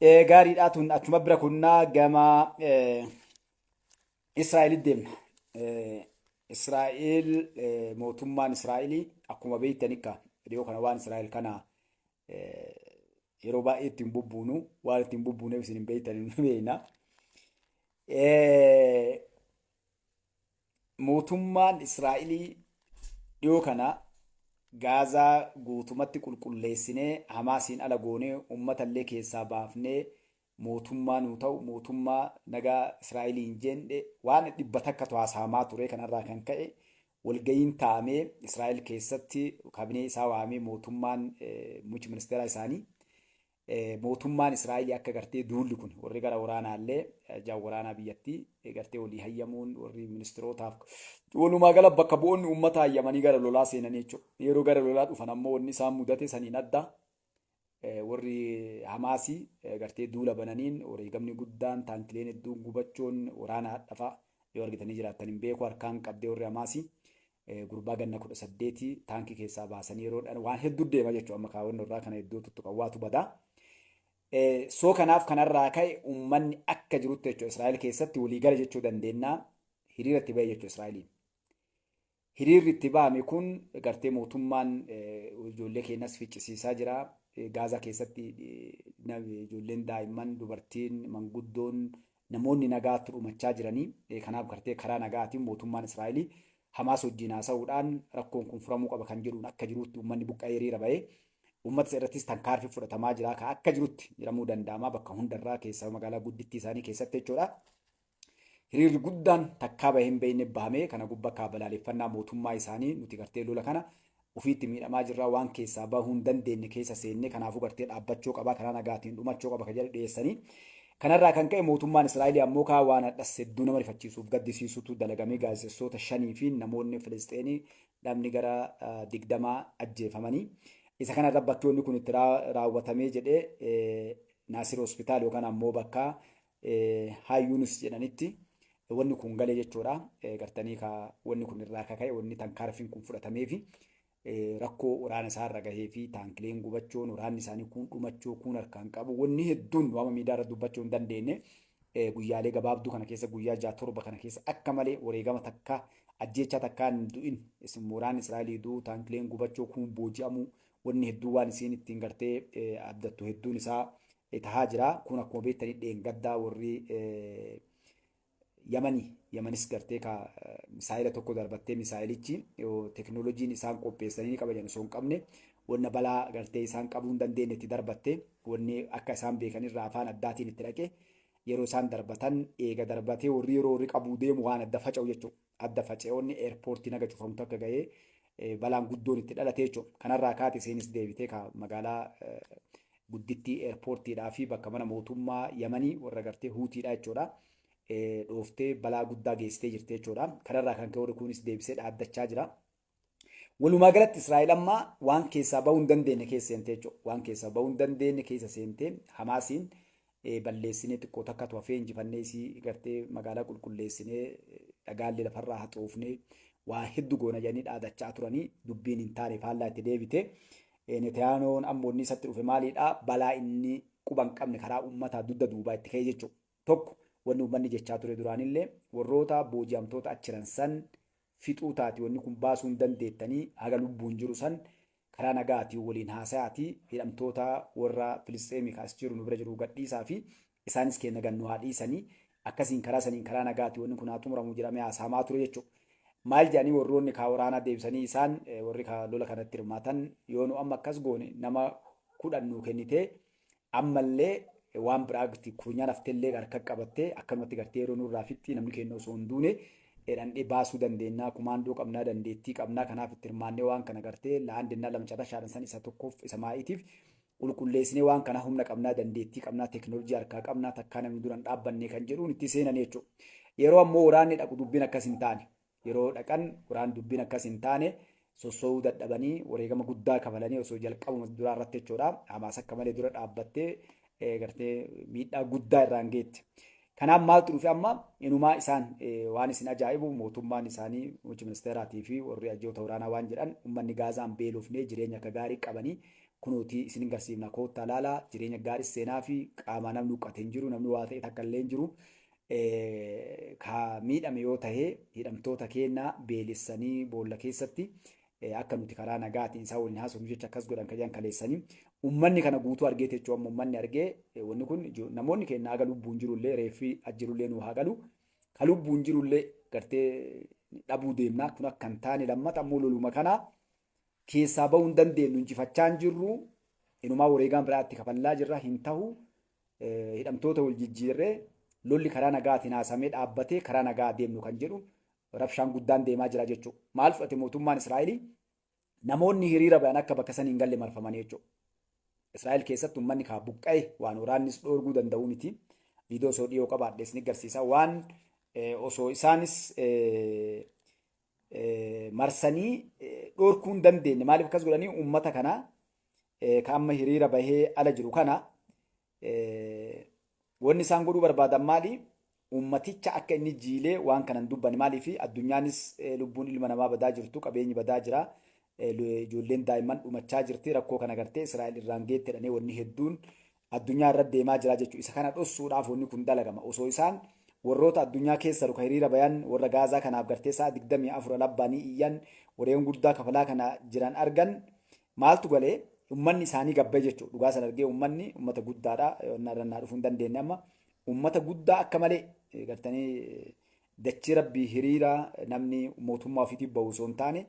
Gaariidhaa tun achuma bira kunnaa gama Israa'elitti deemna. Israa'el, mootummaan Israa'elii akkuma beektan ka dhiyoo kana waan Israa'el kana yeroo baay'ee ittiin bubbuunu, waan ittiin bubbuuneef isin hin beektan, hin beekna. Mootummaan Israa'elii dhiyoo kana Gaazaa guutumatti qulqulleessinee, Hamaasiin ala goonee, uummata illee keessaa baafnee, mootummaa nuu ta'u, mootummaa nagaa Israa'elii hin jenne waan 100tu haasa'amaa ture. Kanarraa kan ka'e walga'iin taa'amee Israa'el keessatti kabinee isaa waamee, mootummaan muummichi ministeeraa isaanii, mootummaan Israa'elii akka gartee duulli kun warri gara waraanaallee ajaan waraanaa biyyattii gartee walii hayyamuun, warri ministirootaaf, walumaa gala bakka bu'oonni uummata hayyamanii gara lolaa seenanii jechuudha. Yeroo gara lolaa dhufan ammoo wanni isaan mudate saniin adda. Warri Hamaasii gartee duula bananiin wareegamni guddaan, taankileen hedduun gubachuun, waraana hadhafa yoo argitanii jiraattan hin beeku, harkaan qabdee warri Hamaasii gurbaa ganna 18 taankii keessaa baasanii yeroo waan hedduu deema jechuudha. Amma kaawwannu irraa kana hedduu tuttuqan waatu badaa. So kanaaf kanarraa ka'e uummanni akka jirutti jechuudha Israa'el keessatti waliigala jechuu dandeenya hiriira itti ba'e jechuudha Israa'eliin. Hiriirri itti ba'ame kun gartee mootummaan ijoollee keenyas ficcisiisaa jira. Gaazaa keessatti ijoolleen, daa'imman, dubartiin, manguddoon, namoonni nagaatti dhumachaa jiranii. Kanaaf gartee karaa nagaatiin mootummaan Israa'elii Hamaas wajjin haasa'uudhaan rakkoon kun furamuu qaba kan jedhuun akka jirutti uummanni buqqa'ee hiriira ba'ee, uummata irrattis tankaarfii fudhatamaa jira. Ka akka jirutti jedhamuu danda'ama bakka hundarraa keessaa magaalaa guddittii isaanii keessatti jechuudha. Hiriirri guddaan takkaa bahee hin beekne bahamee kana gubbaa kaa balaaleffannaa mootummaa isaanii, nuti gartee lola kana ofiitti miidhamaa jirra, waan keessaa bahuu hin dandeenye keessa seennee, kanaafuu gartee dhaabbachuu qaba, karaa nagaatiin dhumachuu qaba kan jedhu dhiyeessanii. Kanarraa kan ka'e mootummaan Israa'el ammoo kaa waan hadhas hedduu nama rifachiisuuf gaddisiisutu dalagamee, gaazexeessitoota shanii fi namoonni Filisxeenii namni gara 20 ajjeefamanii. Isa kanarra bakki wanni kun itti raawwatamee jedhee Naasir Hospitaal yookaan ammoo bakka Haayuunis jedhanitti wanni kun gale jechuudha. Gartanii ka wanni kun irraa kaka'e, wanni tankaarfiin kun fudhatamee fi rakkoo waraana isaa irra gahee fi taankileen gubachuun, waraanni isaanii kun dhumachuu, kun harkaan qabu, wanni hedduun waama miidiyaa irra dubbachuu hin dandeenye guyyaalee gabaabduu kana keessa, guyyaa 6 7 kana keessa akka malee wareegama takka ajjeechaa takkaa hin du'in isin waraanni Israa'elii du'u, taankileen gubachuu, kun booji'amuu, wanni hedduu waan isiin ittiin gartee abdattu hedduun isaa tahaa jira. Kun akkuma beektanii dheengaddaa warri Yamanii, Yamanis gartee ka misaayila tokko darbattee, misaayilichi teknooloojiin isaan qopheessanii ni qabajan osoo hin qabne, wanna balaa gartee isaan qabuu hin dandeenye itti darbatte. Wanni akka isaan beekanirraa afaan addaatiin itti dhaqe. Yeroo isaan darbatan, eega darbatee warri yeroo warri qabuu deemu waan adda faca'u jechuudha. Adda faca'oonni eerpoortii naga cufamtu akka ga'ee balaan guddoon itti dhalate jechuudha. Kanarraa kaate isheenis deebitee ka magaalaa guddittii eerpoortiidhaa fi bakka mana mootummaa Yamanii warra gartee Huutiidha jechuudha. Dhooftee balaa guddaa geessitee jirti jechuudha. Kanarraa kan ka'e warri kunis deebisee dhaaddachaa jira. Walumaa galatti Israa'el amma waan keessaa bahuu hin dandeenye keessa seentee jechuudha. Waan keessaa bahuu hin dandeenye keessa seentee, Hamaasiin balleessinee, xiqqoo takkatu hafee, injifannee, isii gartee magaalaa qulqulleessinee, dhagaallee lafarraa haxoofnee, waa hedduu goona jedhanii dhaadachaa turanii, dubbiin hin taane, faallaa itti deebite. Netanyahuun ammoo inni isatti dhufe maalidha? Balaa inni quba hin qabne karaa uummataa dugda duubaa itti ka'e jechuudha. Tokko wanni uummanni jechaa ture duraanillee warroota booji'amtoota achiran san fixuu taati, wanni kun baasuu hin dandeettanii, haga lubbuun jiru san karaa nagaatiin waliin haasa'aatii hidhamtoota warra Filisxeemii kaas jiru nu bira jiru gadhiisaa fi isaanis keenya gannu haa dhiisanii, akkasiin karaa saniin karaa nagaatiin wanni kun haa xumuramu jedhamee haasa'amaa ture jechuudha. Maal jedhanii warroonni kaa waraanaa deebisanii, isaan warri kaa lola kanatti hirmaatan, yoo nu amma akkas goone nama 10 nuu kennitee ammallee waan biraa kurnyaa naftellee harka qabattee akkanumatti gartee yeroo nurraa fixxii, namni keenya osoo hin duune dhandhee baasuu dandeenya, kumaandoo qabnaa, dandeettii qabnaa, kanaaf itti hirmaannee waan kana gartee laandinnaa lama carra shaaran san isa tokkoof isa maa'iitiif qulqulleessinee, waan kana humna qabnaa, dandeettii qabnaa, teekinooloojii harkaa qabnaa, takkaa namni duran dhaabbannee kan jedhuun itti seenan jechuudha. Yeroo ammoo waraanni dhaqu dubbiin akkas hin taane. Yeroo dhaqan waraanni dubbiin akkas hin taane, sosso'uu dadhabanii wareegama guddaa kafalanii osoo jalqabuma duraa irratti jechuudha. Hamaas akka malee dura dhaabbattee gartee miidhaa guddaa irraan geette. Kanaaf maaltu dhufe amma? Inumaa isaan waan isin ajaa'ibu, mootummaan isaanii, muummichi ministeeraatii fi warri ajajoota waraanaa waan jedhan, uummanni Gaazaan beelofnee jireenya akka gaarii qabanii Kunooti isin garsiifna, koottaa laalaa. Jireenya gaarii seenaa fi qaamaa namni huqqate hin jiru, namni waa ta'e takka illee hin jiru. Ka miidhame yoo tahe, hidhamtoota keenya beelessanii boolla keessatti akka nuti karaa nagaatiin isaan waliin haasofnu jecha akkas godhan kan jedhan kaleessanii. Uummanni kana guutuu argee jechuun, amma uummanni argee wanni kun namoonni keenya haga lubbuun jirullee, reeffi ajjirullee nu haa galu, ka lubbuun jirullee gartee dhabuu deemnaa. Kun akka hin taane, lammata ammoo loluma kana keessaa bahuu hin dandeenyu, injifachaa hin jirru, inumaa wareegaan biraatti kafallaa jirra, hin tahu, hidhamtoota wal jijjiirree lolli karaa nagaatiin haasamee dhaabbatee karaa nagaa deemnu kan jedhu rabshaan guddaan deemaa jira jechuudha. Maal fudhate mootummaan Israa'elii? Namoonni hiriira bayan akka bakka sanii hin galle marfamanii jechuudha. Israa'el keessatti uummanni kaa buqqa'e waan waraannis dhoorguu danda'u miti. Viidiyoo osoo dhiyoo qabaadhe isin agarsiisa. Waan osoo isaanis marsanii dhoorkuu hin dandeenye. Maaliif akkas godhanii? Uummata kana ka amma hiriira bahee ala jiru kana wanni isaan godhuu barbaadan maali? Uummaticha akka inni jiilee waan kana hin dubbanne. Maaliif? Addunyaanis lubbuun ilma namaa badaa jirtu, qabeenyi badaa jira, ijoolleen daa'imman dhumachaa jirti, rakkoo kana gartee Israa'el irraan geette jedhanii wanni hedduun addunyaa irra deemaa jira jechuudha. Isa kana dhossuudhaaf wanni kun dalagama. Osoo isaan warroota addunyaa keessa ruka hiriira bayan, warra Gaazaa kanaaf gartee sa'a 24 alabbaanii iyyan, wareegama guddaa kafalaa kana jiran argan, maaltu galee uummanni isaanii gabbee jechuudha. Dhugaa sana argee uummanni uummata guddaadha. Irra dhufuu hin dandeenye. Amma uummata guddaa akka malee gartanii dachii rabbii hiriira namni mootummaa ofiitiif bahu osoo hin taane,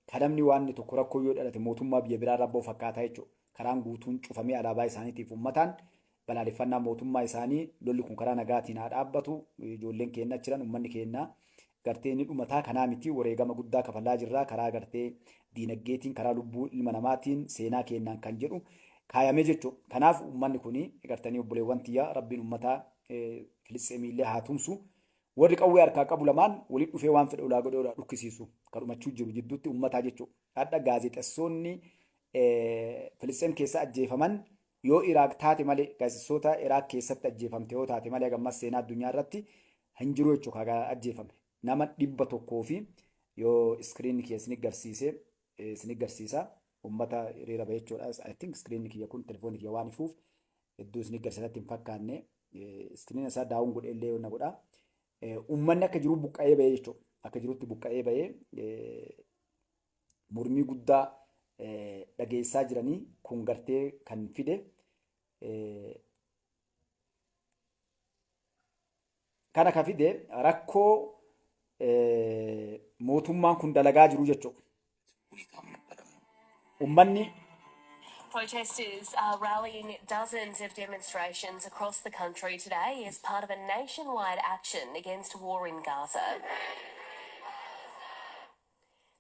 kan namni waan tokko rakkoo yoo dhalate mootummaa biyya biraa irraa bahu fakkaataa jechuudha. Karaan guutuun cufamee alaabaa isaaniitiif uummataan balaaleffannaa mootummaa isaanii, lolli kun karaa nagaatiin haa dhaabbatu, ijoolleen keenya achiran, uummanni keenya gartee ni dhumataa, kanaa miti, wareegama guddaa kafalaa jirra, karaa gartee diinaggeetiin, karaa lubbuu ilma namaatiin, seenaa keenyaan kan jedhu kaayamee jechuudha. Kanaaf uummanni kun gartanii, obboleewwan tiyya, rabbiin uummata Filisxeemiillee haa tumsu. Warri qawwee harkaa qabu lamaan walitti dhufee waan fedhe ulaa godhee ulaa dhukkisiisu kan dhumachuu jiru jidduutti uummataa jechuudha. Hadha gaazexessoonni Filisxeem keessa ajjeefaman yoo Iraaq taate malee, gaazexessoota Iraaq keessatti ajjeefamte yoo taate malee, hagammas seenaa addunyaa irratti hin jiru jechuudha kan ajjeefame. Nama 100 fi yoo iskiriinni kiyya isin garsiise isin garsiisa, uummata hiriira bahe jechuudha. I think iskiriinni kiyya kun telefoonni kiyya waan ifuuf hedduu isin garsiisatti hin fakkaanne, iskiriina isaa daawun godhee illee na godha. Uummanni akka jiru buqqa'ee bahee jechuudha. Akka jirutti buqqa'ee bahee mormii guddaa dhageessaa jiranii. Kun gartee kan fide kana ka fide rakkoo mootummaan kun dalagaa jiru jechuudha. Uummanni Protesters are rallying dozens of demonstrations across the country today as part of a nationwide action against war in Gaza.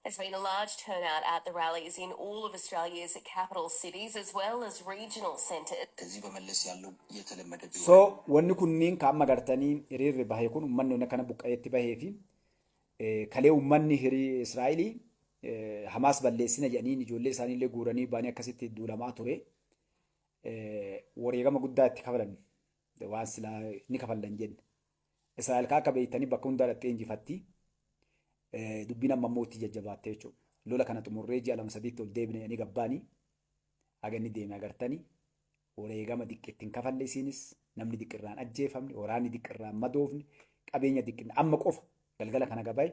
There's been a large turnout at the rallies in all of Australia's capital cities as well as regional centres. ከዚህ በመለስ ያለው የተለመደ ቢሆንም So wanni kunniin ka amma gartanii hiriirri bahe kun, uummanni akkana buqqa'eetti bahee fi kalee uummanni hirii Israa'elii Hamaas balleessina jedhaniin ijoollee isaaniillee guuranii baanii akkasitti duulamaa ture. Wareegama guddaa itti kafalan, waan silaa ni kafallan jenne. Israa'el ka akka beektanii bakka hundaa dhattee injifatti. Dubbiin amma immoo itti jajjabaatte jechuudha. Lola kana xumurree ji'a 2 sadiitti ol deebine jedhanii gabbaanii haga inni deeme agartanii, wareegama diqqeetti hin kafalle, isiinis namni diqqirraan ajjeefamne, waraanni diqqirraan madoofne, qabeenya diqqinna. Amma qofa galgala kana gabaye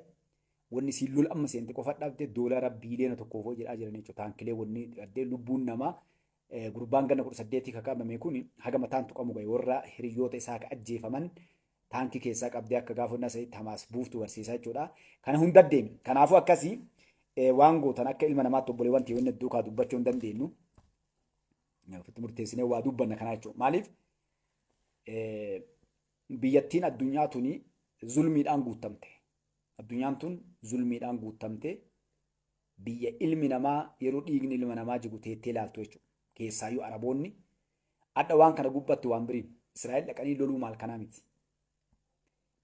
wanni isiin lola amma seente qofa dhabde doolaara biiliyoona 1 jedhaa jiran jechuudha. Taankilee wanni addee lubbuun namaa, gurbaan ganna 18 ka qabame kun haga mataan tuqamu gahe, warra hiriyoota isaa ka ajjeefaman taankii keessaa qabdee akka gaafonnaa sadiitti Hamaas buuftu barsiisaa jechuudha. Kana hunda deeme. Kanaafuu akkasii waan gootan akka ilma namaatti, obboleewwan ta'e duukaa dubbachuu hin dandeenyu. Ofitti murteessinee waa dubbanna kanaa jechuudha. Maaliif? Biyyattiin addunyaa tuni zulmiidhaan guutamte. Addunyaan tun zulmiidhaan guutamte, biyya ilmi namaa yeroo dhiigni ilma namaa jigu teettee ilaaltu jechuudha. Keessaayyuu Araboonni adda waan kana gubbatti waan biriin Israa'el dhaqanii loluu maal kanaa miti.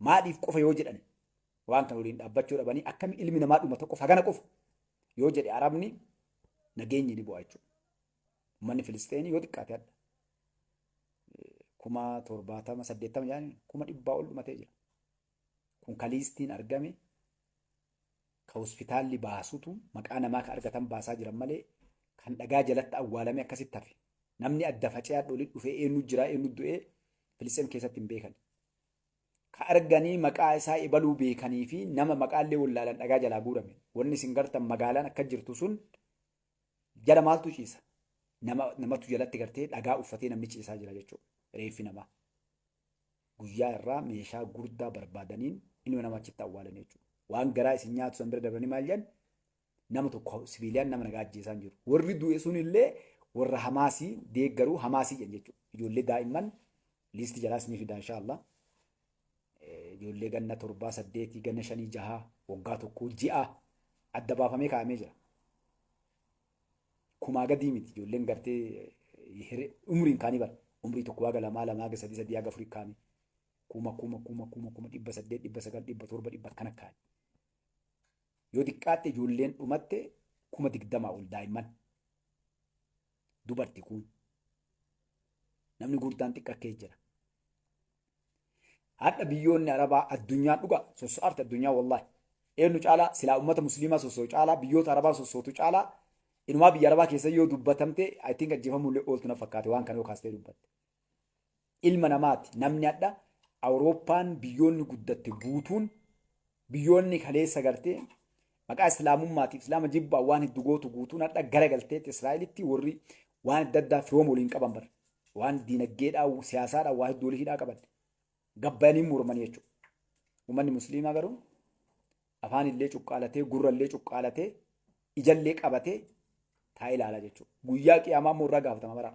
Maaliif qofa yoo jedhan, waan kana waliin dhaabbachuu dhabanii akkami ilmi namaa dhuma qofa hagana qofa yoo jedhe Arabni, nageenyi ni bu'a jechuudha. Uummanni Filisxeenii yoo xiqqaate adda 70,000, 80 jedhanii 100,000 ol dhumatee jira. Kun kaliistiin argame, ka hospitaalli baasutu maqaa namaa ka argatan baasaa jiran malee. Kan dhagaa jalatti awwaalame akkasitti hafe. Namni adda faca'ee hadha olitti dhufee eenyu jira, eenyu du'ee Filisxeem keessatti hin beekan. Ka arganii maqaa isaa ebaluu beekanii fi nama maqaallee wallaalan dhagaa jalaa guurame. Wanni isin gartan magaalaan akka jirtu sun jala maaltu ciisa? Nama namatu jalatti gartee dhagaa uffatee namni ciisaa jira jechuudha. Reeffi namaa. Guyyaa irraa meeshaa gurdaa barbaadaniin ilma namaa achitti awwaalan jechuudha. Waan garaa isin nyaatu san bira dabranii maal jedhan? Nama tokko sibiiliyaan nama nagaa ajjeesaa hin jiru. Warri du'e sunillee warra Hamaasii deeggaruu Hamaasii jedhan jechuudha. Ijoollee daa'imman liistii jalaas ni fida inshaallah. Ijoollee ganna 7, 8, ganna 5, 6, waggaa 1, ji'a adda baafamee kaa'amee jira. Kumaa gadii miti ijoolleen gartee umriin kaanii bara. Umrii 1 haga 2, 2 haga 3, 3 haga 4 kaa'ame. Kuma kuma kuma kuma 800, 900, 700, dhibba akkana kaa'ame. Yoo xiqqaatte ijoolleen dhumatte 20,000 ol daa'imman. Dubarti kun. Namni gurguddaan xiqqa kee jira. Hadha biyyoonni Arabaa addunyaan dhugaa sosso'aarti addunyaa wallaahi. Eenyu caalaa silaa uummata musliimaa sossoo'u caalaa biyyoota Arabaa sossootu caalaa inumaa biyya Arabaa keessa yoo dubbatamte, I think ajjeefamullee ooltu na fakkaate waan kana yoo kaastee dubbatte. Ilma namaati namni hadha Awurooppaan biyyoonni guddatte guutuun, biyyoonni kaleessa gartee maqaa islaamummaatiif islaama jibbaa waan hedduu gootu guutuun hadha garagalteetti Israa'elitti warri waan adda addaa firooma waliin qaban bara. Waan diinagdeedhaa, siyaasaadhaa waa hedduu walii hidhaa qaban. Gabbayanii mormanii jechuudha. Uummanni musliimaa garuu afaan illee cuqqaalatee, gurra illee cuqqaalatee, ijallee qabatee taa'ee ilaalaa jechuudha. Guyyaa qiyaamaa immoo irraa gaafatama bara.